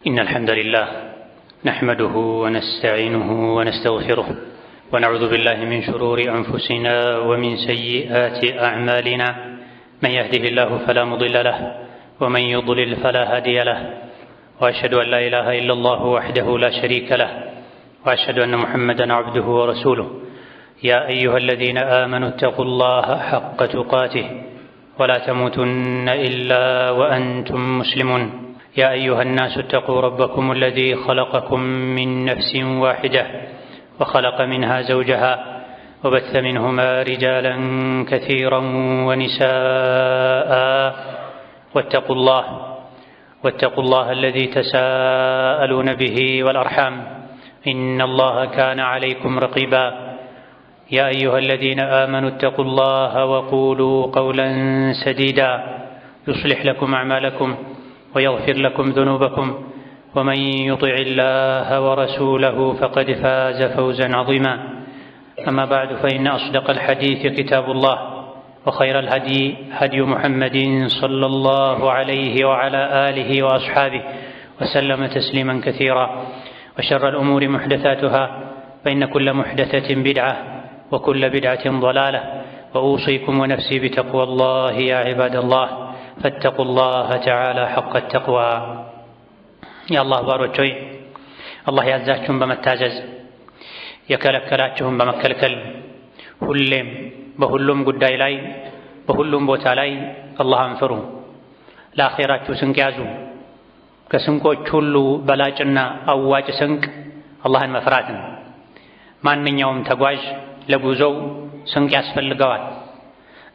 إن الحمد لله نحمده ونستعينه ونستغفره ونعوذ بالله من شرور أنفسنا ومن سيئات أعمالنا، من يهده الله فلا مضل له ومن يضلل فلا هادي له، وأشهد أن لا إله إلا الله وحده لا شريك له، وأشهد أن محمدا عبده ورسوله. يا أيها الذين آمنوا اتقوا الله حق تقاته ولا تموتن إلا وأنتم مسلمون. يا أيها الناس اتقوا ربكم الذي خلقكم من نفس واحدة وخلق منها زوجها وبث منهما رجالا كثيرا ونساء، واتقوا الله الذي تساءلون به والأرحام إن الله كان عليكم رقيبا. يا أيها الذين آمنوا اتقوا الله وقولوا قولا سديدا يصلح لكم أعمالكم ويغفر لكم ذنوبكم، ومن يطع الله ورسوله فقد فاز فوزا عظيما. أما بعد، فإن أصدق الحديث كتاب الله، وخير الهدي هدي محمد صلى الله عليه وعلى آله وأصحابه وسلم تسليما كثيرا، وشر الأمور محدثاتها، فإن كل محدثة بدعة وكل بدعة ضلالة. وأوصيكم ونفسي بتقوى الله يا عباد الله، فاتقوا الله تعالى حق التقوى። የአላህ ባሮች ሆይ፣ አላህ ያዛችሁን በመታዘዝ የከለከላችሁን በመከልከል ሁሌም በሁሉም ጉዳይ ላይ በሁሉም ቦታ ላይ አላህን ፍሩ። ለአኼራችሁ ስንቅ ያዙ። ከስንቆች ሁሉ በላጭና አዋጭ ስንቅ አላህን መፍራት ነው። ማንኛውም ተጓዥ ለጉዞው ስንቅ ያስፈልገዋል።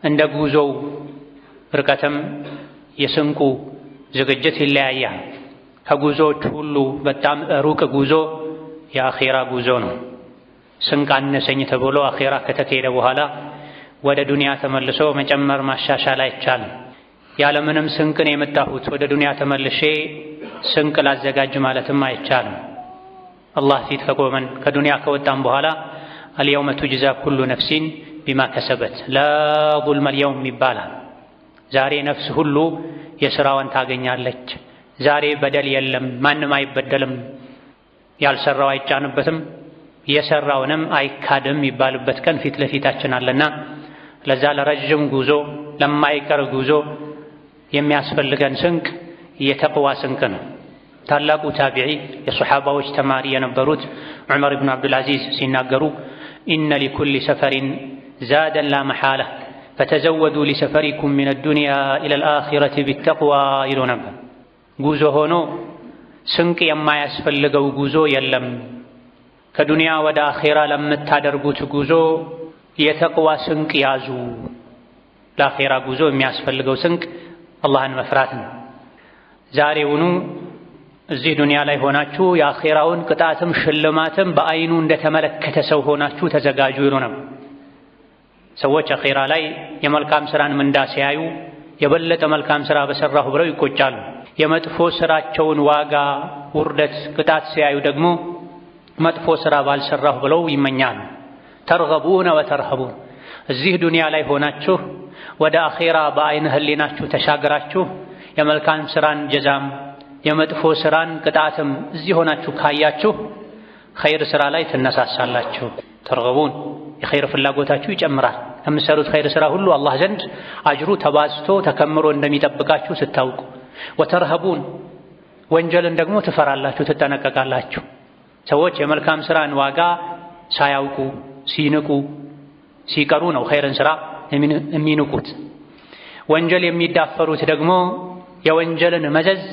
እንደ ጉዞው ርቀትም የስንቁ ዝግጅት ይለያያል። ከጉዞዎች ሁሉ በጣም ሩቅ ጉዞ የአኼራ ጉዞ ነው። ስንቅ አነሰኝ ተብሎ አኼራ ከተካሄደ በኋላ ወደ ዱንያ ተመልሶ መጨመር ማሻሻል አይቻልም። ያለምንም ስንቅን የመጣሁት ወደ ዱንያ ተመልሼ ስንቅ ላዘጋጅ ማለትም አይቻልም። አላህ ፊት ከቆመን ከዱንያ ከወጣን በኋላ اليوم تجزى كل نفس بما كسبت لا ظلم اليوم ይባላል። ዛሬ ነፍስ ሁሉ የሥራዋን ታገኛለች። ዛሬ በደል የለም፣ ማንም አይበደልም፣ ያልሰራው አይጫንበትም፣ የሰራውንም አይካድም የሚባልበት ቀን ፊት ለፊታችን አለና ለዛ ለረዥም ጉዞ ለማይቀር ጉዞ የሚያስፈልገን ስንቅ የተቅዋ ስንቅ ነው። ታላቁ ታቢዒ የሶሓባዎች ተማሪ የነበሩት ዑመር ብን ዓብዱልዓዚዝ ሲናገሩ إن لكل سفر زادا لا محالة فتزودوا لسفركم من الدنيا إلى الآخرة بالتقوى ይሉ ነበር። ጉዞ ሆኖ ስንቅ የማያስፈልገው ጉዞ የለም። ከዱንያ ወደ አኼራ ለምታደርጉት ጉዞ የተቅዋ ስንቅ ያዙ። ለአኼራ ጉዞ የሚያስፈልገው ስንቅ አላህን መፍራት ነው። ዛሬውኑ እዚህ ዱንያ ላይ ሆናችሁ የአኼራውን ቅጣትም ሽልማትም በአይኑ እንደተመለከተ ሰው ሆናችሁ ተዘጋጁ ይሉ ነበር። ሰዎች አኼራ ላይ የመልካም ስራን ምንዳ ሲያዩ የበለጠ መልካም ስራ በሰራሁ ብለው ይቆጫሉ። የመጥፎ ስራቸውን ዋጋ፣ ውርደት፣ ቅጣት ሲያዩ ደግሞ መጥፎ ስራ ባልሰራሁ ብለው ይመኛሉ። ترغبون وترهبون እዚህ ዱንያ ላይ ሆናችሁ ወደ አኼራ በአይነ ህሊናችሁ ተሻግራችሁ የመልካም ስራን ጀዛም የመጥፎ ስራን ቅጣትም እዚህ ሆናችሁ ካያችሁ ኸይር ስራ ላይ ትነሳሳላችሁ። ترغبون የኸይር ፍላጎታችሁ ይጨምራል። ከምትሰሩት ኸይር ስራ ሁሉ አላህ ዘንድ አጅሩ ተባዝቶ ተከምሮ እንደሚጠብቃችሁ ስታውቁ፣ وترهبون ወንጀልን ደግሞ ትፈራላችሁ፣ ትጠነቀቃላችሁ። ሰዎች የመልካም ስራን ዋጋ ሳያውቁ ሲንቁ ሲቀሩ ነው ኸይርን ስራ የሚንቁት። ወንጀል የሚዳፈሩት ደግሞ የወንጀልን መዘዝ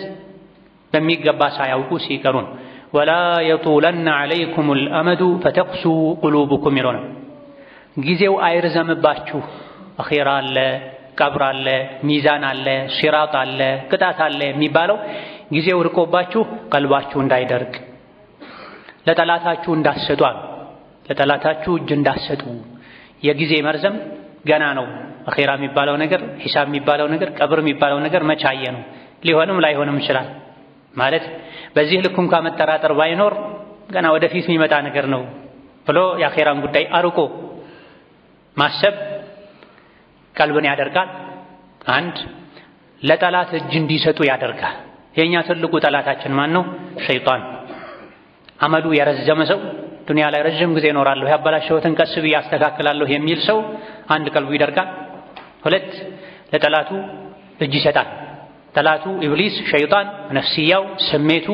በሚገባ ሳያውቁ ሲቀሩ ነው። ولا يطولن عليكم الأمد فتقسو قلوبكم ይለው ነው። ጊዜው አይርዘምባችሁ። አኼራ አለ፣ ቀብር አለ፣ ሚዛን አለ፣ ሲራጥ አለ፣ ቅጣት አለ የሚባለው ጊዜው ርቆባችሁ ቀልባችሁ እንዳይደርቅ ለጠላታችሁ እንዳትሰጡ አሉ። ለጠላታችሁ እጅ እንዳትሰጡ። የጊዜ መርዘም ገና ነው። አኼራ የሚባለው ነገር፣ ሂሳብ የሚባለው ነገር፣ ቀብር የሚባለው ነገር መቻየ ነው። ሊሆንም ላይሆንም ይችላል። ማለት በዚህ ልክ እንኳ መጠራጠር ባይኖር ገና ወደፊት የሚመጣ ነገር ነው ብሎ የአኼራን ጉዳይ አርቆ ማሰብ ቀልብን ያደርጋል። አንድ ለጠላት እጅ እንዲሰጡ ያደርጋል። የእኛ ትልቁ ጠላታችን ማን ነው? ሸይጣን። አመሉ የረዘመ ሰው፣ ዱንያ ላይ ረዥም ጊዜ እኖራለሁ፣ ያበላሸሁትን ቀስ ብዬ አስተካክላለሁ የሚል ሰው አንድ ቀልቡ ይደርቃል፣ ሁለት ለጠላቱ እጅ ይሰጣል። ጠላቱ ኢብሊስ፣ ሸይጣን፣ ነፍስያው፣ ስሜቱ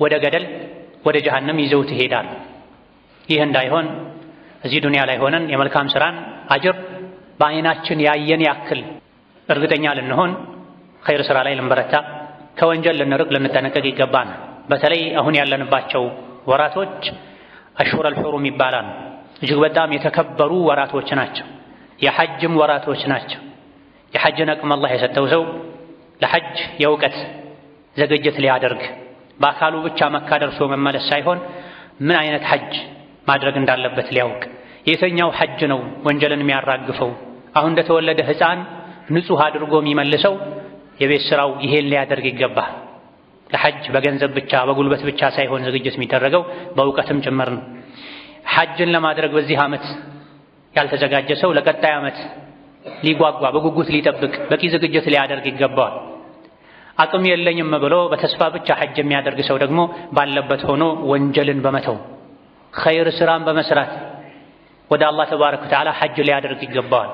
ወደ ገደል ወደ ጀሃነም ይዘውት ይሄዳል። ይህ እንዳይሆን እዚህ ዱንያ ላይ ሆነን የመልካም ስራን አጅር በአይናችን ያየን ያክል እርግጠኛ ልንሆን፣ ኸይር ስራ ላይ ልንበረታ፣ ከወንጀል ልንርቅ ልንጠነቀቅ ይገባናል። በተለይ አሁን ያለንባቸው ወራቶች አሽሁረል ሑሩም ይባላል። እጅግ በጣም የተከበሩ ወራቶች ናቸው። የሐጅም ወራቶች ናቸው። የሐጅን አቅም አላህ የሰጠው ሰው ለሐጅ የእውቀት ዝግጅት ሊያደርግ፣ በአካሉ ብቻ መካ ደርሶ መመለስ ሳይሆን ምን አይነት ሐጅ ማድረግ እንዳለበት ሊያውቅ፣ የትኛው ሐጅ ነው ወንጀልን የሚያራግፈው፣ አሁን እንደተወለደ ሕፃን ንጹሕ አድርጎ የሚመልሰው፣ የቤት ስራው ይሄን ሊያደርግ ይገባል። ለሐጅ በገንዘብ ብቻ በጉልበት ብቻ ሳይሆን ዝግጅት የሚደረገው በእውቀትም ጭምር ነው። ሐጅን ለማድረግ በዚህ ዓመት ያልተዘጋጀ ሰው ለቀጣይ ዓመት ሊጓጓ፣ በጉጉት ሊጠብቅ፣ በቂ ዝግጅት ሊያደርግ ይገባዋል። አቅም የለኝም ብሎ በተስፋ ብቻ ሐጅ የሚያደርግ ሰው ደግሞ ባለበት ሆኖ ወንጀልን በመተው፣ ኸይር ስራን በመስራት ወደ አላህ ተባረከ ወተዓላ ሐጅ ሊያደርግ ይገባዋል።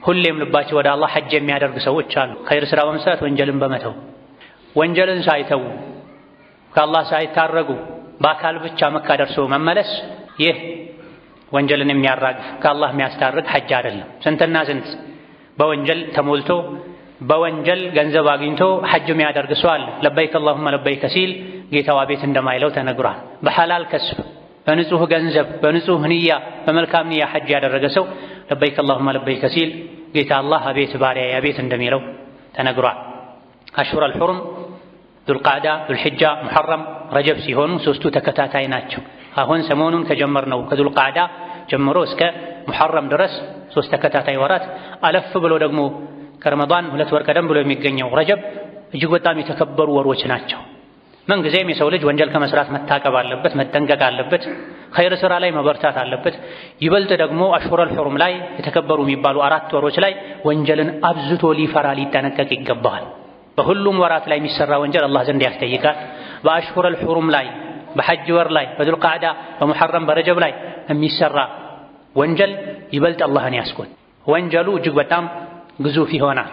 ሁሌም ልባቸው ወደ አላህ ሐጅ የሚያደርግ ሰዎች አሉ። ኸይር ስራ በመስራት፣ ወንጀልን በመተው። ወንጀልን ሳይተዉ፣ ከአላህ ሳይታረጉ በአካል ብቻ መካ ደርሶ መመለስ፣ ይህ ወንጀልን የሚያራግፍ፣ ከአላህ የሚያስታርቅ ሐጅ አይደለም። ስንትና ስንት በወንጀል ተሞልቶ፣ በወንጀል ገንዘብ አግኝቶ ሐጅ የሚያደርግ ሰው አለ። لبيك اللهم لبيك ሲል ጌታው አቤት እንደማይለው ተነግሯል። በሐላል ከስብ፣ በንጹህ ገንዘብ፣ በንጹህ ንያ፣ በመልካም ንያ ሐጅ ያደረገ ሰው لبيك اللهم لبيك ሲል ጌታ አላህ አቤት ባሪያዬ አቤት እንደሚለው ተነግሯል። አሽሁረል ሑሩም ዙልቃዕዳ፣ ዙልሕጃ፣ ሙሐረም፣ ረጀብ ሲሆኑ ሶስቱ ተከታታይ ናቸው። አሁን ሰሞኑን ከጀመርነው ከዙልቃዕዳ ጀምሮ እስከ ሙሐረም ድረስ ሶስት ተከታታይ ወራት፣ አለፍ ብሎ ደግሞ ከረመዳን 2 ወር ቀደም ብሎ የሚገኘው ረጀብ እጅግ በጣም የተከበሩ ወሮች ናቸው። ምንጊዜም የሰው ልጅ ወንጀል ከመስራት መታቀብ አለበት፣ መጠንቀቅ አለበት፣ ኸይር ስራ ላይ መበርታት አለበት። ይበልጥ ደግሞ አሽሁረል ሑሩም ላይ፣ የተከበሩ የሚባሉ አራት ወሮች ላይ ወንጀልን አብዝቶ ሊፈራ ሊጠነቀቅ ይገባዋል። በሁሉም ወራት ላይ የሚሰራ ወንጀል አላህ ዘንድ ያስጠይቃል። በአሽሁረል ሑሩም ላይ፣ በሐጅ ወር ላይ፣ በዙልቃዕዳ፣ በሙሐረም፣ በረጀብ ላይ የሚሰራ ወንጀል ይበልጥ አላህን ያስቆጣል። ወንጀሉ እጅግ በጣም ግዙፍ ይሆናል።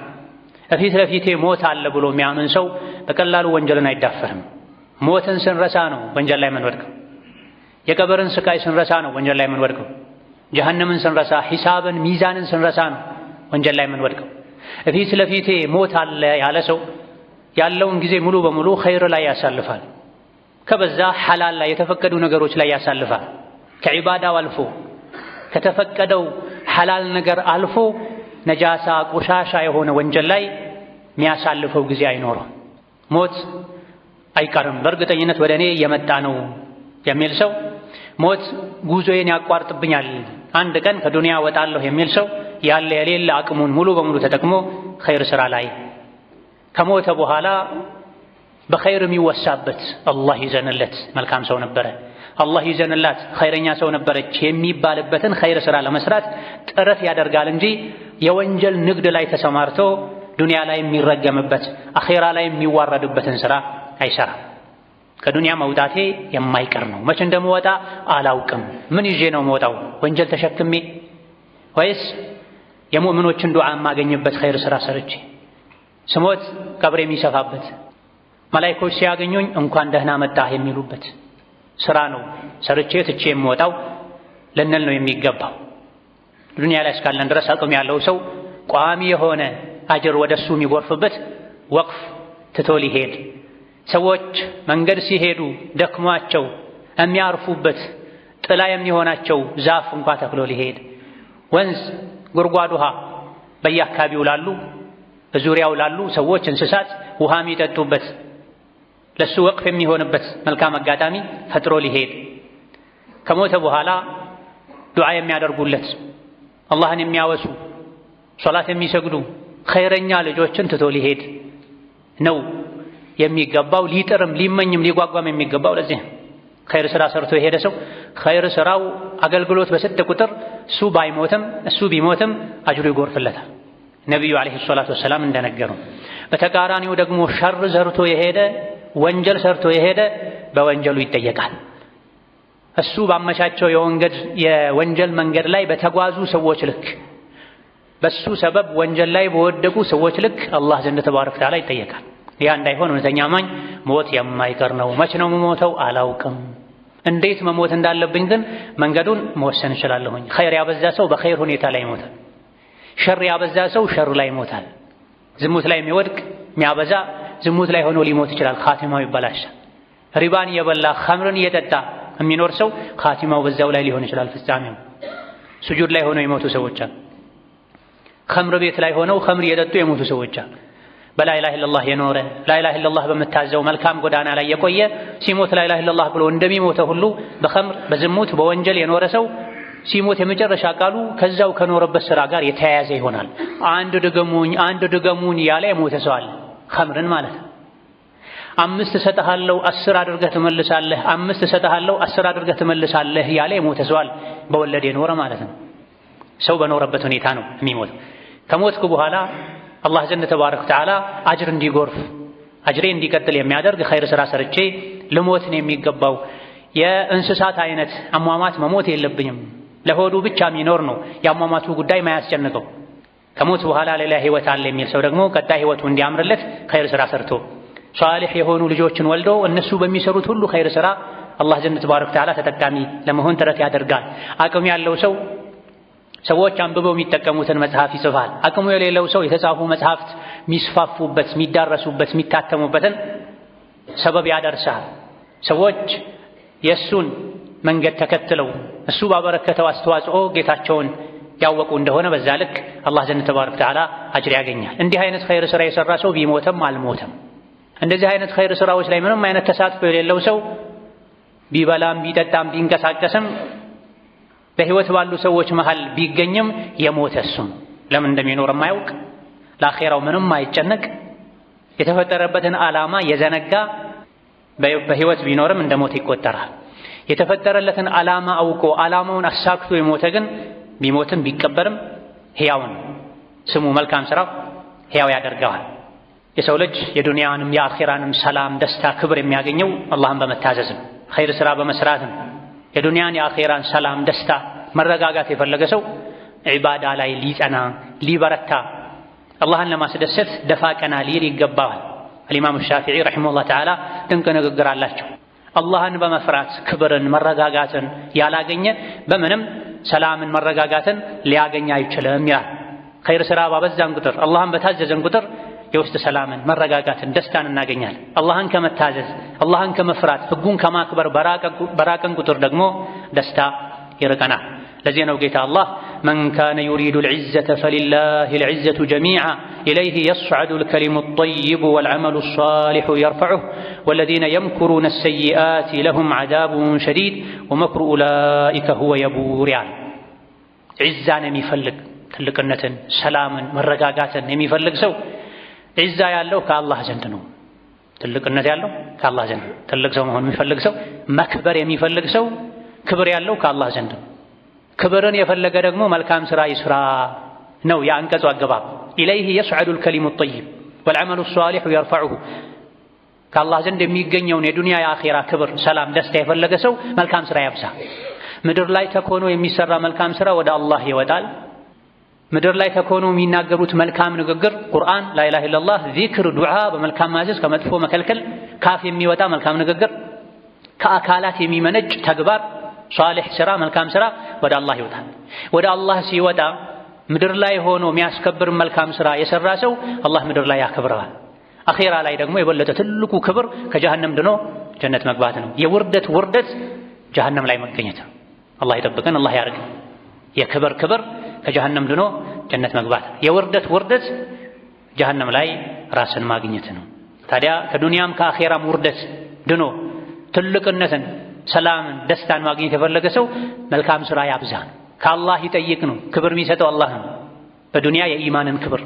እፊት ለፊቴ ሞት አለ ብሎ የሚያምን ሰው በቀላሉ ወንጀልን አይዳፈርም። ሞትን ስንረሳ ነው ወንጀል ላይ የምንወድቀው። የቀብርን ስቃይ ስንረሳ ነው ወንጀል ላይ የምንወድቀው። ጀሀነምን ስንረሳ፣ ሂሳብን፣ ሚዛንን ስንረሳ ነው ወንጀል ላይ የምንወድቀው። እፊት ለፊቴ ሞት አለ ያለ ሰው ያለውን ጊዜ ሙሉ በሙሉ ኸይር ላይ ያሳልፋል። ከበዛ ሐላል ላይ፣ የተፈቀዱ ነገሮች ላይ ያሳልፋል። ከዒባዳው አልፎ፣ ከተፈቀደው ሐላል ነገር አልፎ ነጃሳ ቆሻሻ የሆነ ወንጀል ላይ የሚያሳልፈው ጊዜ አይኖረው። ሞት አይቀርም፣ በእርግጠኝነት ወደ እኔ እየመጣ ነው የሚል ሰው፣ ሞት ጉዞዬን ያቋርጥብኛል፣ አንድ ቀን ከዱንያ ወጣለሁ የሚል ሰው ያለ የሌለ አቅሙን ሙሉ በሙሉ ተጠቅሞ ኸይር ስራ ላይ፣ ከሞተ በኋላ በኸይር የሚወሳበት፣ አላህ ይዘንለት መልካም ሰው ነበረ፣ አላህ ይዘንላት ኸይረኛ ሰው ነበረች የሚባልበትን ኸይር ስራ ለመስራት ጥረት ያደርጋል እንጂ የወንጀል ንግድ ላይ ተሰማርቶ ዱንያ ላይ የሚረገምበት፣ አኼራ ላይ የሚዋረድበትን ስራ አይሰራም። ከዱንያ መውጣቴ የማይቀር ነው። መቼ እንደምወጣ አላውቅም። ምን ይዤ ነው የምወጣው? ወንጀል ተሸክሜ ወይስ የሙእምኖችን ዱዓ የማገኝበት ኸይር ስራ ሰርቼ፣ ስሞት ቀብሬ የሚሰፋበት፣ መላኢኮች ሲያገኙኝ እንኳን ደህና መጣህ የሚሉበት ስራ ነው ሰርቼ ትቼ የምወጣው ልንል ነው የሚገባው። ዱንያ ላይ እስካለን ድረስ አቅም ያለው ሰው ቋሚ የሆነ አጅር ወደሱ የሚጎርፍበት ወቅፍ ትቶ ሊሄድ፣ ሰዎች መንገድ ሲሄዱ ደክሟቸው የሚያርፉበት ጥላ የሚሆናቸው ዛፍ እንኳ ተክሎ ሊሄድ፣ ወንዝ፣ ጉድጓድ ውሃ በየአካባቢው ላሉ፣ በዙሪያው ላሉ ሰዎች፣ እንስሳት ውሃ የሚጠጡበት ለሱ ወቅፍ የሚሆንበት መልካም አጋጣሚ ፈጥሮ ሊሄድ፣ ከሞተ በኋላ ዱዓ የሚያደርጉለት፣ አላህን የሚያወሱ፣ ሶላት የሚሰግዱ ኸይረኛ ልጆችን ትቶ ሊሄድ ነው የሚገባው። ሊጥርም ሊመኝም ሊጓጓም የሚገባው ለዚህ። ኸይር ስራ ሰርቶ የሄደ ሰው ኸይር ስራው አገልግሎት በሰጠ ቁጥር እሱ ባይሞትም እሱ ቢሞትም አጅሩ ይጎርፍለታል። ነቢዩ ዓለይሂ ሰላቱ ወሰላም እንደነገሩ። በተቃራኒው ደግሞ ሸር ዘርቶ የሄደ ወንጀል ሰርቶ የሄደ በወንጀሉ ይጠየቃል። እሱ ባመቻቸው የወንጀል መንገድ ላይ በተጓዙ ሰዎች ልክ በሱ ሰበብ ወንጀል ላይ በወደቁ ሰዎች ልክ አላህ ዘንድ ተባረከ ወተዓላ ይጠየቃል። ያ እንዳይሆን እውነተኛ አማኝ ሞት የማይቀር ነው። መች ነው የምሞተው አላውቅም፣ እንዴት መሞት እንዳለብኝ ግን መንገዱን መወሰን እችላለሁኝ። ኸይር ያበዛ ሰው በኸይር ሁኔታ ላይ ይሞታል። ሸር ያበዛ ሰው ሸር ላይ ይሞታል። ዝሙት ላይ የሚወድቅ የሚያበዛ ዝሙት ላይ ሆኖ ሊሞት ይችላል። ኻቲማው ይበላሻል። ሪባን እየበላ ኸምርን እየጠጣ የሚኖር ሰው ኻቲማው በዛው ላይ ሊሆን ይችላል ፍጻሜው። ሱጁድ ላይ ሆነው የሞቱ ሰዎች አሉ። ኸምር ቤት ላይ ሆነው ኸምር እየጠጡ የሞቱ ሰዎች አሉ። በ لا إله إلا الله የኖረ لا إله إلا الله በምታዘው መልካም ጎዳና ላይ የቆየ ሲሞት لا إله إلا الله ብሎ እንደሚሞተው ሁሉ በኸምር በዝሙት በወንጀል የኖረ ሰው ሲሞት የመጨረሻ ቃሉ ከዛው ከኖረበት ስራ ጋር የተያያዘ ይሆናል። አንድ ድገሙኝ አንድ ድገሙኝ ያለ የሞተ ሰው አለ። ኸምርን ማለት ነው። 5 እሰጥሃለሁ 10 አድርገህ ትመልሳለህ፣ 5 እሰጥሃለሁ 10 አድርገህ ትመልሳለህ ያለ የሞተ ሰው አለ። በወለድ የኖረ ማለት ነው። ሰው በኖረበት ሁኔታ ነው የሚሞተው። ከሞትኩ በኋላ አላህ ዘንድ ተባረከ ወተዓላ አጅር እንዲጎርፍ አጅሬ እንዲቀጥል የሚያደርግ ኸይር ስራ ሰርቼ ልሞት ነው የሚገባው። የእንስሳት አይነት አሟሟት መሞት የለብኝም። ለሆዱ ብቻ የሚኖር ነው የአሟሟቱ ጉዳይ ማያስጨንቀው። ከሞት በኋላ ሌላ ህይወት አለ የሚል ሰው ደግሞ ቀጣይ ህይወቱ እንዲያምርለት ኸይር ስራ ሰርቶ ሷሊሕ የሆኑ ልጆችን ወልዶ እነሱ በሚሰሩት ሁሉ ኸይር ስራ አላህ ዘንድ ተባረከ ወተዓላ ተጠቃሚ ለመሆን ጥረት ያደርጋል። አቅም ያለው ሰው ሰዎች አንብበው የሚጠቀሙትን መጽሐፍ ይጽፋል። አቅሙ የሌለው ሰው የተጻፉ መጽሐፍት የሚስፋፉበት፣ የሚዳረሱበት፣ የሚታተሙበትን ሰበብ ያደርሳል። ሰዎች የእሱን መንገድ ተከትለው እሱ ባበረከተው አስተዋጽኦ ጌታቸውን ያወቁ እንደሆነ በዛ ልክ አላህ ዘንድ ተባረከ ወተዓላ አጅር ያገኛል። እንዲህ አይነት ኸይር ስራ የሰራ ሰው ቢሞተም አልሞተም። እንደዚህ አይነት ኸይር ስራዎች ላይ ምንም አይነት ተሳትፎ የሌለው ሰው ቢበላም ቢጠጣም ቢንቀሳቀስም በህይወት ባሉ ሰዎች መሃል ቢገኝም የሞተ እሱ ነው። ለምን እንደሚኖር የማያውቅ፣ ለአኼራው ምንም አይጨነቅ፣ የተፈጠረበትን ዓላማ የዘነጋ በህይወት ቢኖርም እንደ ሞት ይቆጠራል። የተፈጠረለትን ዓላማ አውቆ ዓላማውን አሳክቶ የሞተ ግን ቢሞትም ቢቀበርም ሕያው ነው። ስሙ መልካም ስራው ሕያው ያደርገዋል። የሰው ልጅ የዱንያንም የአኼራንም ሰላም፣ ደስታ፣ ክብር የሚያገኘው አላህን በመታዘዝ ነው፣ ኸይር ስራ በመስራት ነው። የዱንያን የአኼራን ሰላም፣ ደስታ፣ መረጋጋት የፈለገ ሰው ዒባዳ ላይ ሊጸና ሊበረታ አላህን ለማስደሰት ደፋ ቀና ሊል ይገባዋል። አልኢማሙ ሻፊዒ ረሒመሁላህ ተዓላ ድንቅ ንግግር አላቸው። አላህን በመፍራት ክብርን መረጋጋትን ያላገኘ በምንም ሰላምን መረጋጋትን ሊያገኝ አይችልም ይላል። ኸይር ስራ ባበዛን ቁጥር አላህን በታዘዘን ቁጥር የውስጥ ሰላምን መረጋጋትን ደስታን እናገኛለን። አላህን ከመታዘዝ አላህን ከመፍራት ህጉን ከማክበር በራቀን ቁጥር ደግሞ ደስታ ይርቀናል። ለዚህ ነው ጌታ አላህ من كان يريد العزة فلله العزة جميعا إليه يصعد الكلم الطيب والعمل الصالح يرفعه والذين يمكرون السيئات لهم عذاب شديد ومكر أولئك هو يبور ይላል። ዒዛን የሚፈልግ ትልቅነትን፣ ሰላምን፣ መረጋጋትን የሚፈልግ ሰው ዒዛ ያለው ከአላህ ዘንድ ነው። ትልቅነት ያለው ከአላህ ዘንድ ነው። ትልቅ ሰው መሆን የሚፈልግ ሰው፣ መክበር የሚፈልግ ሰው ክብር ያለው ከአላህ ዘንድ ነው። ክብርን የፈለገ ደግሞ መልካም ስራ ይስራ ነው የአንቀጹ አገባብ። إليه يصعد الكلم الطيب والعمل الصالح يرفعه። ከአላህ ዘንድ የሚገኘውን የዱንያ የአኼራ ክብር፣ ሰላም፣ ደስታ የፈለገ ሰው መልካም ስራ ያብዛ። ምድር ላይ ተኮኖ የሚሰራ መልካም ስራ ወደ አላህ ይወጣል። ምድር ላይ ተኮኖ የሚናገሩት መልካም ንግግር ቁርአን፣ لا إله إلا الله፣ ዚክር፣ ዱዓ፣ በመልካም ማዘዝ ከመጥፎ መከልከል፣ ካፍ የሚወጣ መልካም ንግግር፣ ከአካላት የሚመነጭ ተግባር ሷሊሕ ስራ፣ መልካም ስራ ወደ አላህ ይወጣል። ወደ አላህ ሲወጣ ምድር ላይ ሆኖ የሚያስከብር መልካም ስራ የሰራ ሰው አላህ ምድር ላይ ያከብረዋል። አኼራ ላይ ደግሞ የበለጠ ትልቁ ክብር ከጀሃነም ድኖ ጀነት መግባት ነው። የውርደት ውርደት ጀሃነም ላይ መገኘት ነው። አላህ ይጠብቀን፣ አላህ ያርገን። የክብር ክብር ከጀሃነም ድኖ ጀነት መግባት ነው። የውርደት ውርደት ጀሃነም ላይ ራስን ማግኘት ነው። ታዲያ ከዱንያም ከአኼራም ውርደት ድኖ ትልቅነትን፣ ሰላምን፣ ደስታን ማግኘት የፈለገ ሰው መልካም ስራ ያብዛ። ከአላህ ይጠይቅ ነው። ክብር የሚሰጠው አላህ ነው። በዱንያ የኢማንን ክብር፣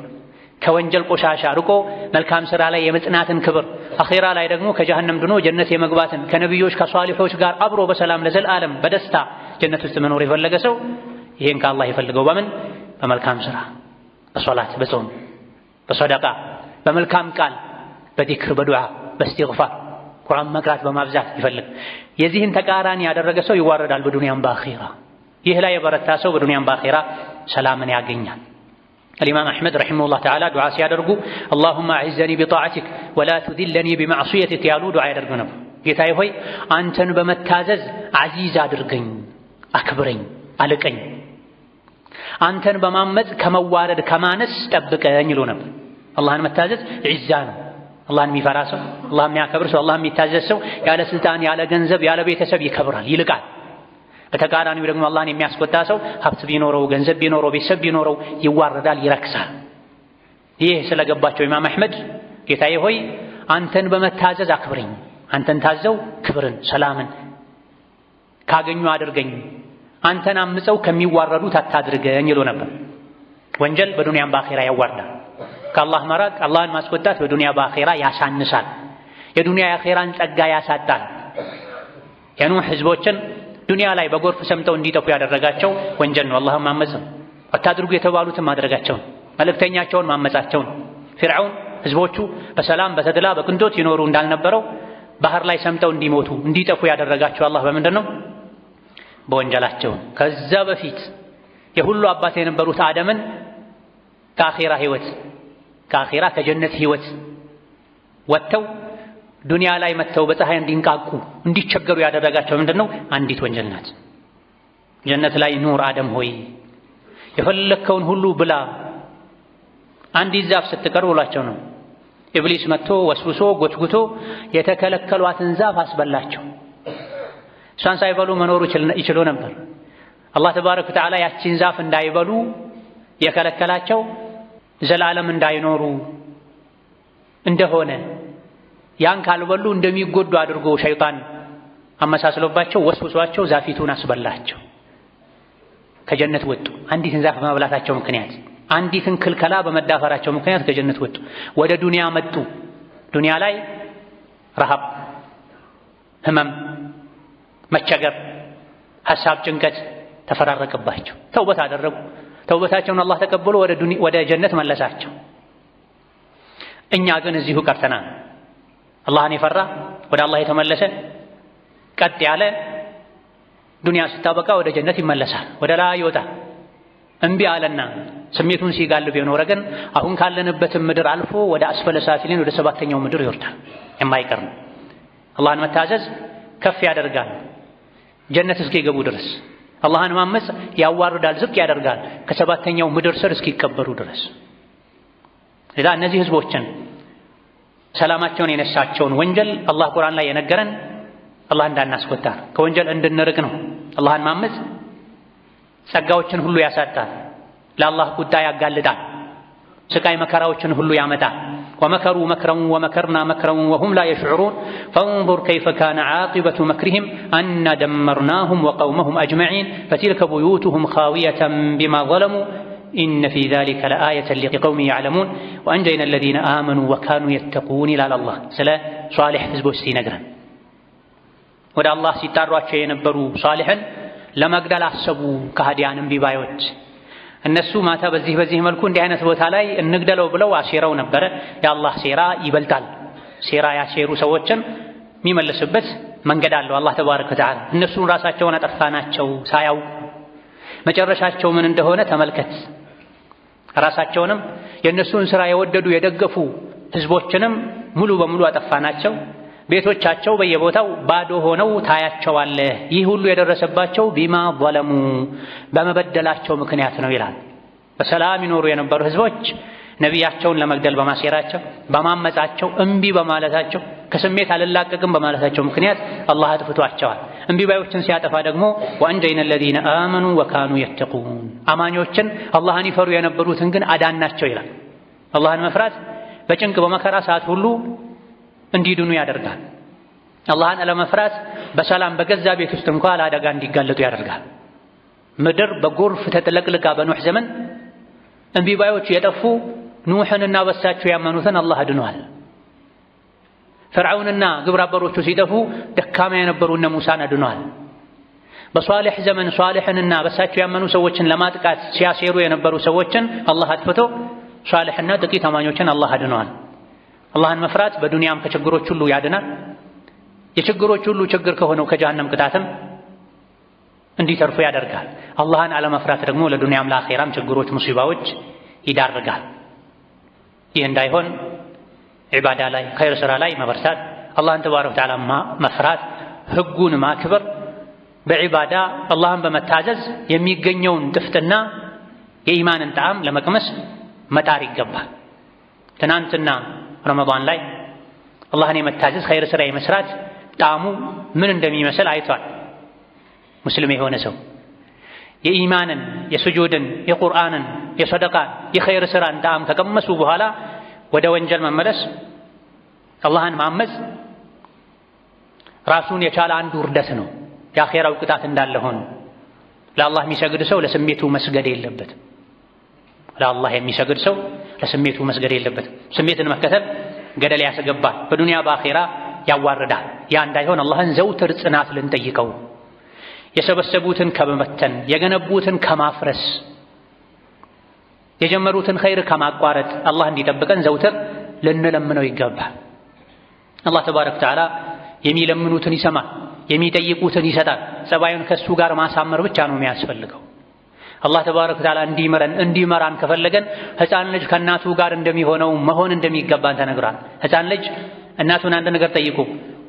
ከወንጀል ቆሻሻ ርቆ መልካም ስራ ላይ የመጽናትን ክብር፣ አኼራ ላይ ደግሞ ከጀሃነም ድኖ ጀነት የመግባትን ከነቢዮች ከሷሊሖች ጋር አብሮ በሰላም ለዘላለም በደስታ ጀነት ውስጥ መኖር የፈለገ ሰው ይሄን ከአላህ ይፈልገው። በምን? በመልካም ስራ፣ በሶላት፣ በጾም፣ በሰደቃ፣ በመልካም ቃል፣ በዚክር፣ በዱዓ፣ በእስትግፋር። ቁርአን መቅራት በማብዛት ይፈልግ። የዚህን ተቃራኒ ያደረገ ሰው ይዋረዳል በዱንያም በአኺራ። ይህ ላይ የበረታ ሰው በዱንያም በአኺራ ሰላምን ያገኛል። الإمام أحمد رحمه الله تعالى ዱዓ ሲያደርጉ اللهم أعزني بطاعتك ولا تذلني بمعصيتك ያሉ ዱዓ ያደርጉ ነበር። ጌታዬ ሆይ አንተን በመታዘዝ አዚዝ አድርገኝ፣ አክብረኝ፣ አልቀኝ፣ አንተን በማመፅ ከመዋረድ ከማነስ ጠብቀኝ ይሉ ነበር። አላህን መታዘዝ ዒዛ ነው። አላህን የሚፈራ ሰው፣ አላህን የሚያከብር ሰው፣ አላህን የሚታዘዝ ሰው ያለ ስልጣን፣ ያለ ገንዘብ፣ ያለ ቤተሰብ ይከብራል፣ ይልቃል። በተቃራኒው ደግሞ አላህን የሚያስቆጣ ሰው ሀብት ቢኖረው፣ ገንዘብ ቢኖረው፣ ቤተሰብ ቢኖረው ይዋረዳል፣ ይረክሳል። ይህ ስለገባቸው ኢማም አሕመድ ጌታዬ ሆይ አንተን በመታዘዝ አክብረኝ፣ አንተን ታዘው ክብርን ሰላምን ካገኙ አድርገኝ፣ አንተን አምፀው ከሚዋረዱት አታድርገኝ ይሉ ነበር። ወንጀል በዱንያም በአኺራ ያዋርዳል። ከአላህ መራቅ፣ አላህን ማስቆጣት በዱንያ በአኺራ ያሳንሳል። የዱንያ የአኺራን ጸጋ ያሳጣል። የኑህ ህዝቦችን ዱንያ ላይ በጎርፍ ሰምጠው እንዲጠፉ ያደረጋቸው ወንጀል ነው። አላህን ማመፅ ነው። አታድርጉ የተባሉትን ማድረጋቸውን፣ መልእክተኛቸውን ማመጻቸውን። ፊርዓውን ህዝቦቹ በሰላም በተድላ በቅንጦት ይኖሩ እንዳልነበረው ባህር ላይ ሰምጠው እንዲሞቱ እንዲጠፉ ያደረጋቸው አላህ በምንድን ነው? በወንጀላቸው። ከዛ በፊት የሁሉ አባት የነበሩት አደምን ከአኺራ ህይወት ከአኺራ ከጀነት ህይወት ወጥተው ዱንያ ላይ መጥተው በፀሐይ እንዲንቃቁ እንዲቸገሩ ያደረጋቸው ምንድን ነው? አንዲት ወንጀል ናት። ጀነት ላይ ኑር አደም ሆይ የፈለግከውን ሁሉ ብላ፣ አንዲት ዛፍ ስትቀር ብሏቸው ነው። ኢብሊስ መጥቶ ወስውሶ ጎትጉቶ የተከለከሏትን ዛፍ አስበላቸው። እሷን ሳይበሉ መኖሩ ይችሉ ነበር። አላህ ተባረከ ወተዓላ ያቺን ዛፍ እንዳይበሉ የከለከላቸው ዘላለም እንዳይኖሩ እንደሆነ ያን ካልበሉ እንደሚጎዱ አድርጎ ሸይጣን አመሳስሎባቸው ወስውሷቸው ዛፊቱን አስበላቸው። ከጀነት ወጡ። አንዲትን ዛፍ በመብላታቸው ምክንያት፣ አንዲትን ክልከላ በመዳፈራቸው ምክንያት ከጀነት ወጡ። ወደ ዱንያ መጡ። ዱንያ ላይ ረሃብ፣ ህመም፣ መቸገር፣ ሐሳብ፣ ጭንቀት ተፈራረቀባቸው። ተውበት አደረጉ። ተውበታቸውን አላህ ተቀብሎ ወደ ጀነት መለሳቸው። እኛ ግን እዚሁ ቀርተናል። አላህን የፈራ ወደ አላህ የተመለሰ ቀጥ ያለ ዱንያ ስታበቃ ወደ ጀነት ይመለሳል፣ ወደ ላይ ይወጣል። እምቢ አለና ስሜቱን ሲጋልብ የኖረ ግን አሁን ካለንበት ምድር አልፎ ወደ أسفل سافلين ወደ ሰባተኛው ምድር ይወርዳል። የማይቀር ነው። አላህን መታዘዝ ከፍ ያደርጋል ጀነት እስኪገቡ ድረስ። አላህን ማመፅ ያዋርዳል፣ ዝቅ ያደርጋል ከሰባተኛው ምድር ስር እስኪቀበሩ ድረስ። ለዛ እነዚህ ህዝቦችን ሰላማቸውን የነሳቸውን ወንጀል አላህ ቁርአን ላይ የነገረን አላህ እንዳናስቆጣ ከወንጀል እንድንርቅ ነው። አላህን ማመፅ ጸጋዎችን ሁሉ ያሳጣል፣ ለአላህ ቁጣ ያጋልጣል፣ ስቃይ መከራዎችን ሁሉ ያመጣል። ومكروا مكرا ومكرنا مكرا وهم لا يشعرون فانظر كيف كان عاقبة مكرهم أنا دمرناهم وقومهم أجمعين فتلك بيوتهم خاوية بما ظلموا إن في ذلك لآية لقوم يعلمون وأنجينا الذين آمنوا وكانوا يتقون ይላል አላህ ስለ ሷሊሕ ህዝቦች ሲነግረን። ወደ አላህ ሲጣሯቸው የነበሩ ሷሊሕን ለመግደል አሰቡ ከሃዲያን እምቢ ባዮች። እነሱ ማታ በዚህ በዚህ መልኩ እንዲህ አይነት ቦታ ላይ እንግደለው ብለው አሴረው ነበረ። የአላህ ሴራ ይበልጣል። ሴራ ያሴሩ ሰዎችን የሚመልስበት መንገድ አለው አላህ ተባረከ ወተዓላ። እነሱን ራሳቸውን አጠፋናቸው ሳያውቁ መጨረሻቸው ምን እንደሆነ ተመልከት። ራሳቸውንም የእነሱን ስራ የወደዱ የደገፉ ህዝቦችንም ሙሉ በሙሉ አጠፋናቸው። ቤቶቻቸው በየቦታው ባዶ ሆነው ታያቸዋለህ። ይህ ሁሉ የደረሰባቸው ቢማ ظለሙ በመበደላቸው ምክንያት ነው ይላል። በሰላም ይኖሩ የነበሩ ህዝቦች ነቢያቸውን ለመግደል በማሴራቸው፣ በማመጻቸው፣ እምቢ በማለታቸው፣ ከስሜት አልላቀቅም በማለታቸው ምክንያት አላህ አጥፍቷቸዋል። እምቢ ባዮችን ሲያጠፋ ደግሞ ወአንጀይነ الذين آمنوا وكانوا يتقون አማኞችን አላህን ይፈሩ የነበሩትን ግን አዳናቸው ይላል። አላህን መፍራት በጭንቅ በመከራ ሰዓት ሁሉ እንዲድኑ ያደርጋል። አላህን አለመፍራት በሰላም በገዛ ቤት ውስጥ እንኳ ለአደጋ እንዲጋለጡ ያደርጋል። ምድር በጎርፍ ተጥለቅልቃ በኑሕ ዘመን እምቢ ባዮች የጠፉ ኑሕንና በሳቸው ያመኑትን አላህ አድኗል። ፍርዓውንና ግብረ አበሮቹ ሲጠፉ ደካማ የነበሩ እነ ሙሳን አድኗል። በሷሊሕ ዘመን ሷሊሕንና በሳቸው ያመኑ ሰዎችን ለማጥቃት ሲያሴሩ የነበሩ ሰዎችን አላህ አጥፍቶ ሷሊሕና ጥቂት አማኞችን አላህ አድኗል። አላህን መፍራት በዱንያም ከችግሮች ሁሉ ያድናል። የችግሮች ሁሉ ችግር ከሆነው ከጀሃነም ቅጣትም እንዲተርፉ ያደርጋል። አላህን አለመፍራት ደግሞ ለዱንያም ለአኼራም ችግሮች፣ ሙሲባዎች ይዳርጋል። ይህ እንዳይሆን ዒባዳ ላይ ኸይር ስራ ላይ መበርታት፣ አላህን ተባረከ ወተዓላ መፍራት፣ ህጉን ማክበር፣ በዒባዳ አላህን በመታዘዝ የሚገኘውን ጥፍጥና የኢማንን ጣዕም ለመቅመስ መጣር ይገባል። ትናንትና ረመዳን ላይ አላህን የመታዘዝ ኸይር ስራ የመስራት ጣዕሙ ምን እንደሚመስል አይቷል። ሙስሊም የሆነ ሰው የኢማንን፣ የስጁድን፣ የቁርአንን፣ የሰደቃን፣ የኸይር ስራን ጣዕም ከቀመሱ በኋላ ወደ ወንጀል መመለስ፣ አላህን ማመፅ ራሱን የቻለ አንድ ውርደት ነው። የአኼራው ቅጣት እንዳለ ሆኖ ለአላህ የሚሰግድ ሰው ለስሜቱ መስገድ የለበትም። ለአላህ የሚሰግድ ሰው ለስሜቱ መስገድ የለበትም። ስሜትን መከተል ገደል ያስገባል፣ በዱንያ በአኼራ ያዋርዳል። ያ እንዳይሆን አላህን ዘውትር ጽናት ልንጠይቀው፣ የሰበሰቡትን ከመበተን፣ የገነቡትን ከማፍረስ፣ የጀመሩትን ኸይር ከማቋረጥ አላህ እንዲጠብቀን ዘውትር ልንለምነው ይገባል። አላህ ተባረከ ወተዓላ የሚለምኑትን ይሰማል፣ የሚጠይቁትን ይሰጣል። ጸባዩን ከሱ ጋር ማሳመር ብቻ ነው የሚያስፈልገው። አላህ ተባረከ ወተዓላ እንዲመራን ከፈለገን ሕፃን ልጅ ከእናቱ ጋር እንደሚሆነው መሆን እንደሚገባን ተነግሯል። ሕፃን ልጅ እናቱን አንድ ነገር ጠይቆ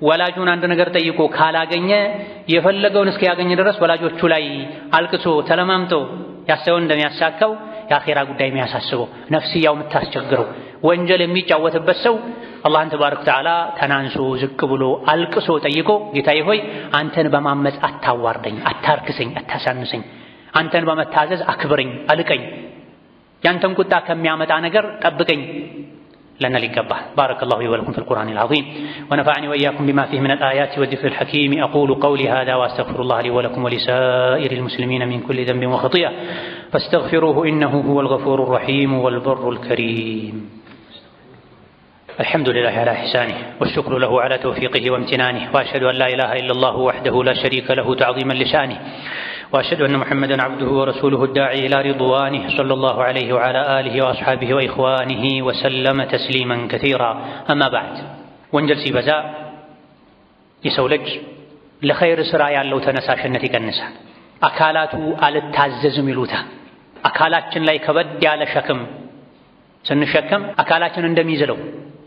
ወላጁን አንድ ነገር ጠይቆ ካላገኘ የፈለገውን እስኪያገኝ ድረስ ወላጆቹ ላይ አልቅሶ ተለማምጦ ያሰበውን እንደሚያሳካው የአኼራ ጉዳይ የሚያሳስበው ነፍስያው የምታስቸግረው ወንጀል የሚጫወትበት ሰው አላህን ተባረከ ወተዓላ ተናንሶ ዝቅ ብሎ አልቅሶ ጠይቆ ጌታዬ ሆይ አንተን በማመፅ አታዋርደኝ፣ አታርክሰኝ፣ አታሳንሰኝ፣ አንተን በመታዘዝ አክብረኝ፣ አልቀኝ፣ ያንተን ቁጣ ከሚያመጣ ነገር ጠብቀኝ لنا لقبه. بارك الله لي ولكم في القرآن العظيم ونفعني وإياكم بما فيه من الآيات والذكر الحكيم. أقول قولي هذا وأستغفر الله لي ولكم ولسائر المسلمين من كل ذنب وخطيئة فاستغفروه إنه هو الغفور الرحيم والبر الكريم. الحمد لله على إحسانه والشكر له على توفيقه وامتنانه، وأشهد أن لا إله إلا الله وحده لا شريك له تعظيما لشانه، وأشهد أن محمدا عبده ورسوله الداعي إلى رضوانه صلى الله عليه وعلى آله وأصحابه وإخوانه وسلم تسليما كثيرا. أما بعد፣ ወንጀል ሲበዛ የሰው ልጅ ለኸይር ሥራ ያለው ተነሳሽነት ይቀንሳል። አካላቱ አልታዘዝም ይሉታል። አካላችን ላይ ከበድ ያለ ሸክም ስንሸከም አካላችን እንደሚዝለው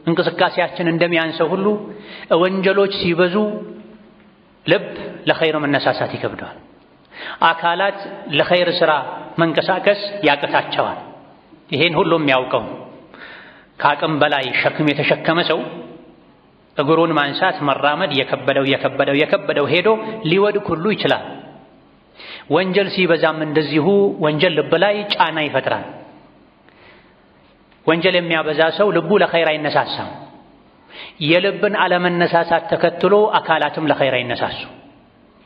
እንቅስቃሴያችን እንደሚያንሰው ሁሉ ወንጀሎች ሲበዙ ልብ ለኸይር መነሳሳት ይከብደዋል። አካላት ለኸይር ሥራ መንቀሳቀስ ያቅታቸዋል። ይሄን ሁሉም የሚያውቀው ከአቅም በላይ ሸክም የተሸከመ ሰው እግሩን ማንሳት መራመድ የከበደው የከበደው የከበደው ሄዶ ሊወድቅ ሁሉ ይችላል። ወንጀል ሲበዛም እንደዚሁ ወንጀል ልብ ላይ ጫና ይፈጥራል። ወንጀል የሚያበዛ ሰው ልቡ ለኸይር አይነሳሳም። የልብን አለመነሳሳት ተከትሎ አካላትም ለኸይር አይነሳሱ።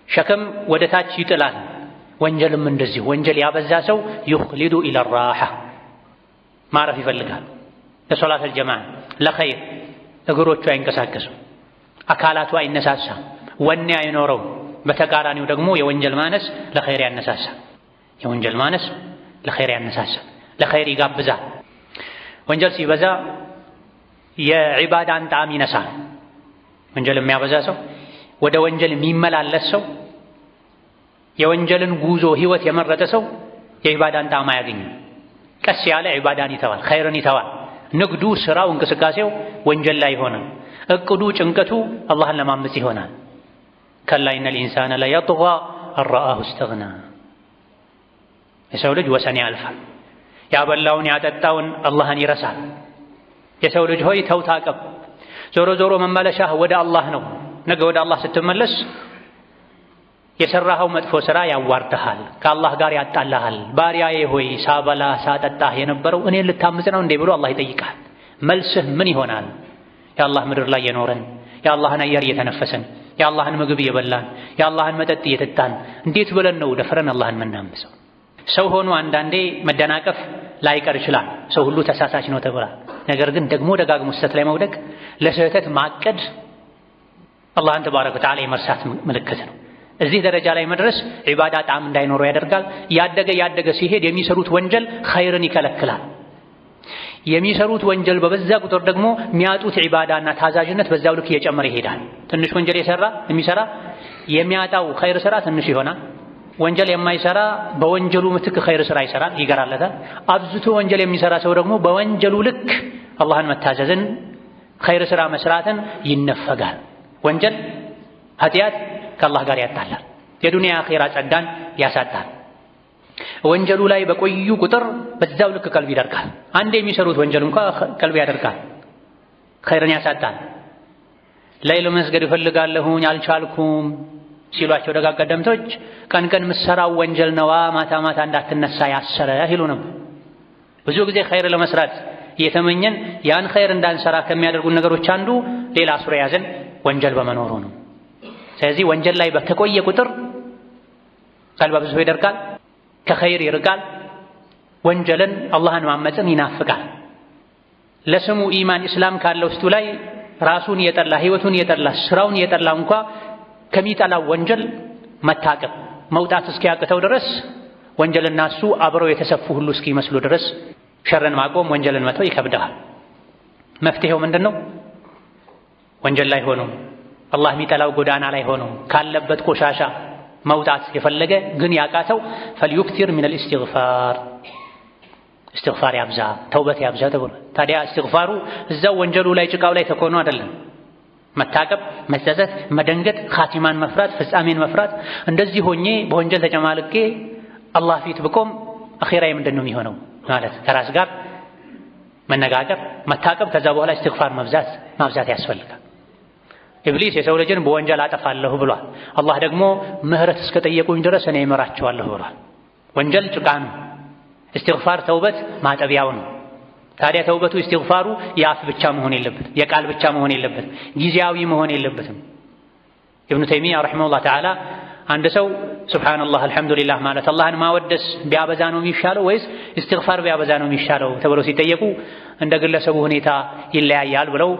ሸክም ወደ ታች ይጥላል። ወንጀልም እንደዚሁ ወንጀል ያበዛ ሰው يخلد إلى الراحة ማረፍ ይፈልጋል። ለሶላተል ጀማዓ ለኸይር እግሮቹ አይንቀሳቀሱም፣ አካላቱ አይነሳሳም፣ ወኔ አይኖረው። በተቃራኒው ደግሞ የወንጀል ማነስ ለኸይር ያነሳሳ። የወንጀል ማነስ ለኸይር ያነሳሳ፣ ለኸይር ይጋብዛል። ወንጀል ሲበዛ የዒባዳን ጣዕም ይነሳል። ወንጀል የሚያበዛ ሰው፣ ወደ ወንጀል የሚመላለስ ሰው፣ የወንጀልን ጉዞ ህይወት የመረጠ ሰው የዒባዳን ጣዕም አያገኝም። ቀስ ያለ ዒባዳን ይተዋል፣ ኸይርን ይተዋል። ንግዱ፣ ስራው፣ እንቅስቃሴው ወንጀል ላይ ይሆናል። እቅዱ፣ ጭንቀቱ አላህን ለማመፅ ይሆናል። كلا إن الإنسان ليطغى أن رآه استغنى። የሰው ልጅ ወሰን ያልፋል። ያበላውን ያጠጣውን አላህን ይረሳል። የሰው ልጅ ሆይ ተው ታቀብ፣ ዞሮ ዞሮ መመለሻህ ወደ አላህ ነው። ነገ ወደ አላህ ስትመለስ የሰራኸው መጥፎ ስራ ያዋርድሃል፣ ከአላህ ጋር ያጣልሃል። ባሪያዬ ሆይ ሳበላህ ሳጠጣህ የነበረው እኔን ልታምፅ ነው እንዴ ብሎ አላህ ይጠይቅሃል። መልስህ ምን ይሆናል? የአላህ ምድር ላይ የኖረን፣ የአላህን አየር እየተነፈሰን፣ የአላህን ምግብ እየበላን፣ የአላህን መጠጥ እየጠጣን እንዴት ብለን ነው ደፍረን አላህን ምናምፀው? ሰው ሆኖ አንዳንዴ መደናቀፍ ላይቀር ይችላል። ሰው ሁሉ ተሳሳች ነው ተብሏል። ነገር ግን ደግሞ ደጋግሞ ስህተት ላይ መውደቅ፣ ለስህተት ማቀድ አላህን ተባረከ ወተዓላ የመርሳት ምልክት ነው። እዚህ ደረጃ ላይ መድረስ ዒባዳ ጣዕም እንዳይኖረው ያደርጋል። ያደገ ያደገ ሲሄድ የሚሰሩት ወንጀል ኸይርን ይከለክላል። የሚሰሩት ወንጀል በበዛ ቁጥር ደግሞ የሚያጡት ዒባዳና ታዛዥነት በዛው ልክ እየጨመረ ይሄዳል። ትንሽ ወንጀል የሰራ የሚሰራ የሚያጣው ኸይር ስራ ትንሽ ይሆናል። ወንጀል የማይሰራ በወንጀሉ ምትክ ኸይር ስራ ይሰራል፣ ይገራለታል። አብዝቶ ወንጀል የሚሰራ ሰው ደግሞ በወንጀሉ ልክ አላህን መታዘዝን ኸይር ስራ መስራትን ይነፈጋል። ወንጀል ኃጢአት ከአላህ ጋር ያጣላል፣ የዱንያ አኼራ ጸጋን ያሳጣል። ወንጀሉ ላይ በቆዩ ቁጥር በዛው ልክ ቀልብ ይደርቃል። አንዴ የሚሰሩት ወንጀል እንኳ ቀልብ ያደርቃል፣ ኸይርን ያሳጣል። ለይል መስገድ እፈልጋለሁኝ አልቻልኩም ሲሏቸው ደጋግ ቀደምቶች ቀን ቀን ምሰራው ወንጀል ነዋ ማታ ማታ እንዳትነሳ ያሰረህ ይሉ ነበር። ብዙ ጊዜ ኸይር ለመስራት እየተመኘን ያን ኸይር እንዳንሰራ ከሚያደርጉን ነገሮች አንዱ ሌላ አስሮ የያዘን ወንጀል በመኖሩ ነው። ስለዚህ ወንጀል ላይ በተቆየ ቁጥር ቀልብ አብዝቶ ይደርቃል፣ ከኸይር ይርቃል፣ ወንጀልን አላህን ማመፅን ይናፍቃል። ለስሙ ኢማን እስላም ካለው ውስጡ ላይ ራሱን የጠላ ህይወቱን የጠላ ስራውን የጠላ እንኳ ከሚጠላው ወንጀል መታቀብ መውጣት እስኪያቅተው ድረስ ወንጀልና እሱ አብረው የተሰፉ ሁሉ እስኪመስሉ ድረስ ሸርን ማቆም ወንጀልን መተው ይከብደዋል። መፍትሄው ምንድነው? ወንጀል ላይ ሆኖ አላህ የሚጠላው ጎዳና ላይ ሆኖ ካለበት ቆሻሻ መውጣት የፈለገ ግን ያቃተው فليكثر من الاستغفار እስትግፋር ያብዛ፣ ተውበት ያብዛ ተብሏል። ታዲያ እስትግፋሩ እዛው ወንጀሉ ላይ ጭቃው ላይ ተኮኖ አይደለም። መታቀብ፣ መጸጸት፣ መደንገጥ፣ ኻቲማን መፍራት፣ ፍጻሜን መፍራት። እንደዚህ ሆኜ በወንጀል ተጨማልቄ አላህ ፊት ብቆም አኼራዬ ምንድን ነው የሚሆነው ማለት ከራስ ጋር መነጋገር፣ መታቀብ፣ ከዛ በኋላ እስትግፋር ማብዛት ያስፈልጋል። ኢብሊስ የሰው ልጅን በወንጀል አጠፋለሁ ብሏል። አላህ ደግሞ ምህረት እስከጠየቁኝ ድረስ እኔ እምራቸዋለሁ ብሏል። ወንጀል ጭቃ ነው። እስትግፋር ተውበት ማጠቢያው ነው። ታዲያ ተውበቱ እስትግፋሩ የአፍ ብቻ መሆን የለበትም፣ የቃል ብቻ መሆን የለበትም፣ ጊዜያዊ መሆን የለበትም። ኢብኑ ተይሚያ رحمه الله تعالى አንድ ሰው سبحان الله አልሐምዱሊላህ ማለት አላህን ማወደስ ቢያበዛ ነው የሚሻለው ወይስ እስትግፋር ቢያበዛ ነው የሚሻለው ተብለው ሲጠየቁ እንደ ግለሰቡ ሁኔታ ይለያያል ብለው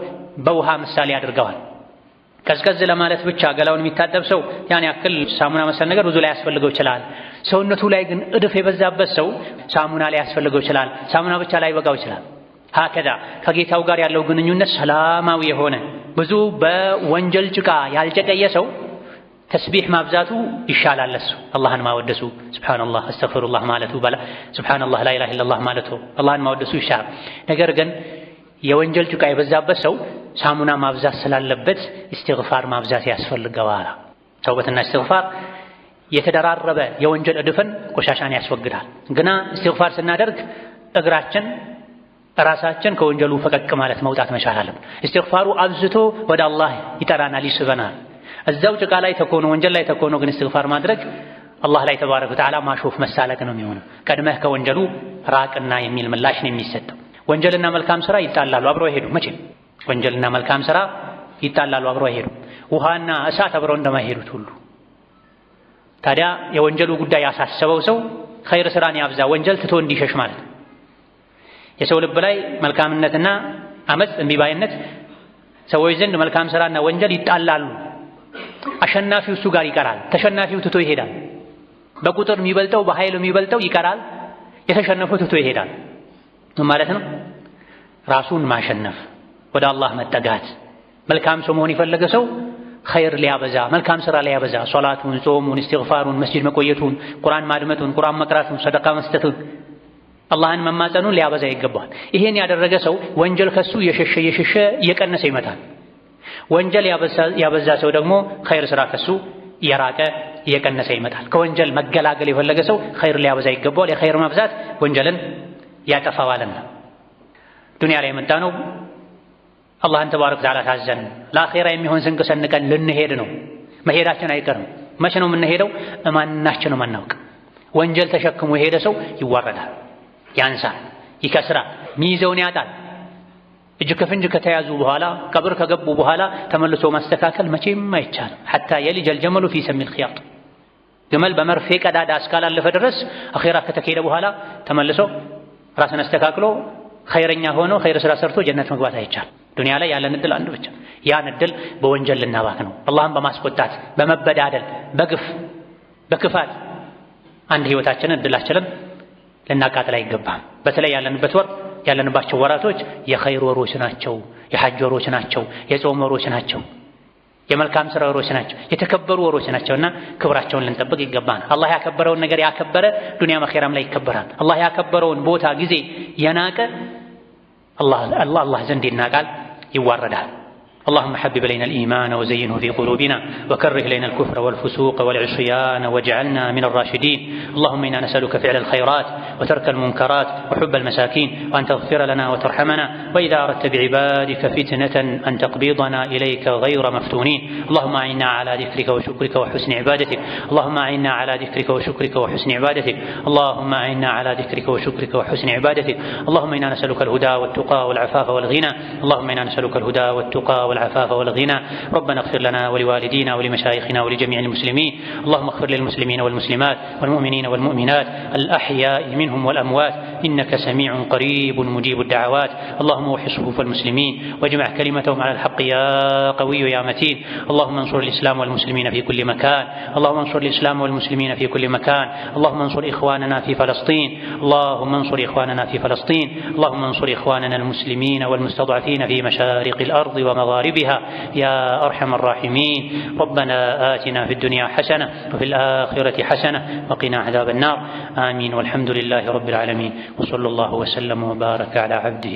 በውሃ ምሳሌ አድርገዋል። ቀዝቀዝ ለማለት ብቻ ገላውን የሚታጠብ ሰው ያን ያክል ሳሙና መሰል ነገር ብዙ ላያስፈልገው ይችላል። ሰውነቱ ላይ ግን እድፍ የበዛበት ሰው ሳሙና ሊያስፈልገው ይችላል። ሳሙና ብቻ ላይበቃው ይችላል። ሀከዛ ከጌታው ጋር ያለው ግንኙነት ሰላማዊ የሆነ ብዙ በወንጀል ጭቃ ያልጨቀየ ሰው ተስቢሕ ማብዛቱ ይሻላል። ለሱ አላህን ማወደሱ ሱብሓነላህ አስተግፊሩላህ ማለቱ ሱብሓነላህ ላኢላሃ ኢለላህ ማለቱ አላህን ማወደሱ ይሻላል። ነገር ግን የወንጀል ጭቃ የበዛበት ሰው ሳሙና ማብዛት ስላለበት እስትግፋር ማብዛት ያስፈልገዋል። ተውበትና እስትግፋር የተደራረበ የወንጀል እድፍን ቆሻሻን ያስወግዳል። ግና እስትግፋር ስናደርግ እግራችን ራሳችን ከወንጀሉ ፈቀቅ ማለት መውጣት መቻል አለብን። እስትግፋሩ አብዝቶ ወደ አላህ ይጠራናል፣ ይስበናል። እዛው ጭቃ ላይ ተኮኖ ወንጀል ላይ ተኮኖ ግን እስትግፋር ማድረግ አላህ ላይ ተባረከ ወተዓላ ማሾፍ መሳለቅ ነው የሚሆነው። ቀድመህ ከወንጀሉ ራቅና የሚል ምላሽ ነው የሚሰጠው። ወንጀልና መልካም ስራ ይጣላሉ፣ አብረው አይሄዱም። መቼም ወንጀልና መልካም ስራ ይጣላሉ፣ አብረው አይሄዱም። ውሃና እሳት አብረው እንደማይሄዱት ሁሉ ታዲያ የወንጀሉ ጉዳይ ያሳሰበው ሰው ኸይር ስራን ያብዛ፣ ወንጀል ትቶ እንዲሸሽ ማለት ነው። የሰው ልብ ላይ መልካምነትና አመፅ፣ እምቢባይነት ሰዎች ዘንድ መልካም ስራና ወንጀል ይጣላሉ። አሸናፊው እሱ ጋር ይቀራል፣ ተሸናፊው ትቶ ይሄዳል። በቁጥር የሚበልጠው በኃይል የሚበልጠው ይቀራል፣ የተሸነፈው ትቶ ይሄዳል። ምን ማለት ነው? ራሱን ማሸነፍ፣ ወደ አላህ መጠጋት። መልካም ሰው መሆን የፈለገ ሰው ኸይር ሊያበዛ መልካም ስራ ሊያበዛ ሶላቱን፣ ጾሙን፣ እስትግፋሩን፣ መስጂድ መቆየቱን፣ ቁርአን ማድመጡን፣ ቁርአን መቅራቱን፣ ሰደቃ መስጠቱን፣ አላህን መማፀኑን ሊያበዛ ይገባዋል። ይሄን ያደረገ ሰው ወንጀል ከሱ እየሸሸ እየሸሸ እየቀነሰ ይመጣል። ወንጀል ያበዛ ሰው ደግሞ ኸይር ስራ ከሱ እየራቀ እየቀነሰ ይመጣል። ከወንጀል መገላገል የፈለገ ሰው ኸይር ሊያበዛ ይገባዋል። የኸይር መብዛት ወንጀልን ያጠፋዋልና ዱንያ ላይ የመጣ ነው አላህን ተባረከ ወተዓላ ታዘን ለአኼራ የሚሆን ስንቅ ሰንቀን ልንሄድ ነው። መሄዳችን አይቀርም። መቼ ነው የምንሄደው? እማናችንም አናውቅ። ወንጀል ተሸክሞ የሄደ ሰው ይዋረዳል፣ ያንሳል፣ ይከስራል፣ ሚይዘውን ያጣል። እጅ ከፍንጅ ከተያዙ በኋላ ቀብር ከገቡ በኋላ ተመልሶ ማስተካከል መቼም አይቻልም። حتى يلج الجمل في سم الخياط ግመል በመርፌ ቀዳዳ እስካላለፈ ድረስ አኼራ ከተኬደ በኋላ ተመልሶ ራስን አስተካክሎ ኸይረኛ ሆኖ ኸይር ስራ ሰርቶ ጀነት መግባት አይቻልም። ዱንያ ላይ ያለን እድል አንድ ብቻ። ያን እድል በወንጀል ልናባክ ነው። አላህን በማስቆጣት በመበዳደል፣ በግፍ በክፋት አንድ ህይወታችንን እድላችንን ልናቃጥል አይገባም። በተለይ ያለንበት ወር ያለንባቸው ወራቶች የኸይር ወሮች ናቸው፣ የሐጅ ወሮች ናቸው፣ የጾም ወሮች ናቸው፣ የመልካም ስራ ወሮች ናቸው፣ የተከበሩ ወሮች ናቸውና ክብራቸውን ልንጠብቅ ይገባናል። አላህ ያከበረውን ነገር ያከበረ ዱንያም አኼራም ላይ ይከበራል። አላህ ያከበረውን ቦታ ጊዜ የናቀ አላህ ዘንድ ይናቃል፣ ይዋረዳል። اللهم حبب إلينا الإيمان وزينه في قلوبنا وكره إلينا الكفر والفسوق والعصيان واجعلنا من الراشدين. اللهم إنا نسألك فعل الخيرات وترك المنكرات وحب المساكين وأن تغفر لنا وترحمنا، وإذا أردت بعبادك فتنة أن تقبضنا إليك غير مفتونين. اللهم أعنا على ذكرك وشكرك وحسن عبادتك. اللهم أعنا على ذكرك وشكرك وحسن عبادتك. اللهم أعنا على ذكرك وشكرك وحسن عبادتك. اللهم إنا نسألك الهدى والتقى والعفاف والغنى. اللهم إنا نسألك الهدى والتقى والعفاف والغنى. ربنا اغفر لنا ولوالدينا ولمشايخنا ولجميع المسلمين. اللهم اغفر للمسلمين والمسلمات والمؤمنين والمؤمنات الأحياء منهم والأموات، إنك سميع قريب مجيب الدعوات. اللهم وحي صفوف المسلمين واجمع كلمتهم على الحق يا قوي يا متين. اللهم انصر الإسلام والمسلمين في كل مكان. اللهم انصر الإسلام والمسلمين في كل مكان. اللهم انصر إخواننا في فلسطين. اللهم انصر إخواننا في فلسطين. اللهم انصر إخواننا المسلمين والمستضعفين في مشارق الأرض ومغاربها يا أرحم الراحمين. ربنا آتنا في الدنيا حسنة وفي الآخرة حسنة وقنا عذاب النار. آمين. والحمد لله رب العالمين، وصلى الله وسلم وبارك على عبده.